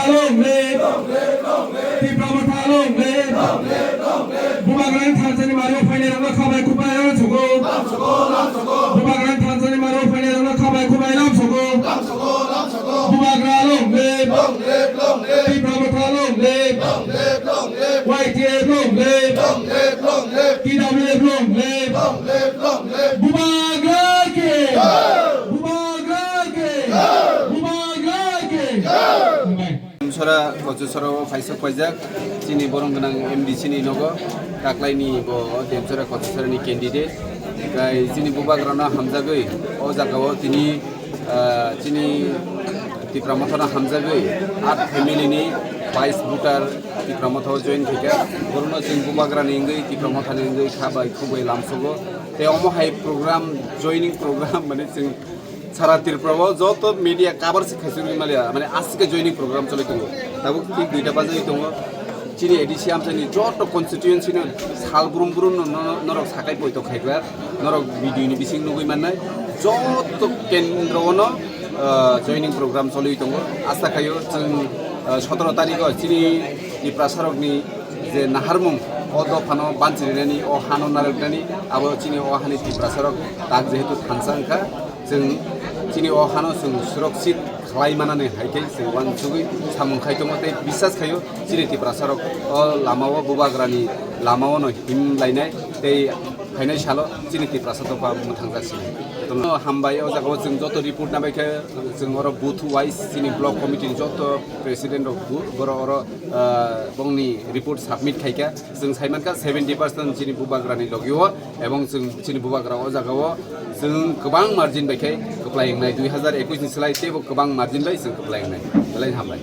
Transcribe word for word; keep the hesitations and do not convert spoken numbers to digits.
Long live! Tipra Motha long live! Bubagrani thansa ni mari o phainai rokno khabai khukbai lamsogo. Bubagrani thansa ni mari o phainai rokno khabai khukbai lamsogo. Bubagra long live! Tipra Motha long live! Y T F long live! T W F long live! Bubagra ke! Bubagra ke! Bubagra ke! Demsora Kochusora o phaisok paijak, chini borong gwnang M D C ni nogo, taklaini bo Demsora Kochusora ni candidate. Kai chini Bubagrano hamjagwi, o jaga o tini, ah, chini Tipra Mothano hamjagwi, art family ni vice voter Tipra Motha o join khaikha. Borokno chwng Bubagrani wngwi, Tipra Mothani wngwi kha bai khuk bai lamsogo. Tei omo hai program, joining program, mane chwng sara Tripura o joto media cover se khaisirwi maliya, mane aswk khe joining program choli tongo. Tabuk thik duita bajagwi tongo. Chini A D C amchaini joto constituency no sal brum brum no, no, no, norok sakai poito khaigra, norok video ni bising nugwi mannai. Joto kendro o no, ah, joining program choli tongo. Asa khaio chwng, ah, sotoro tarikh o chini Tiprasa rokni je naharmung o dophano banchirinani, o hano narwknani, abo chini o hani Tiprasa rok tak jehetu thansa wngkha, chwng chini o hano chwng surakshit khlai manani hai khe chwng uansugwi samung khai tongo tei bisas khaio chini Tiprasa rok o lama o Bubagrani lama o no him lainai tei phainai salo chini Tiprasa dopha mwthangjaksini. Hambai, o jaga o chwng joto report nabai khe chwng oro booth wise chini block committee ni joto president rok bu-, borok oro, ah, bongni report submit khaikha. Chwng saimankha seventy percent chini Bubagrani logi o, ebong chwng chini Bubagra o jaga o chwng kwbang margin bai khe kwplai wngnai, dui hazar ekwis ni slai teibo kwbang margin bai chwng kwplai wngnai. Belai hambai.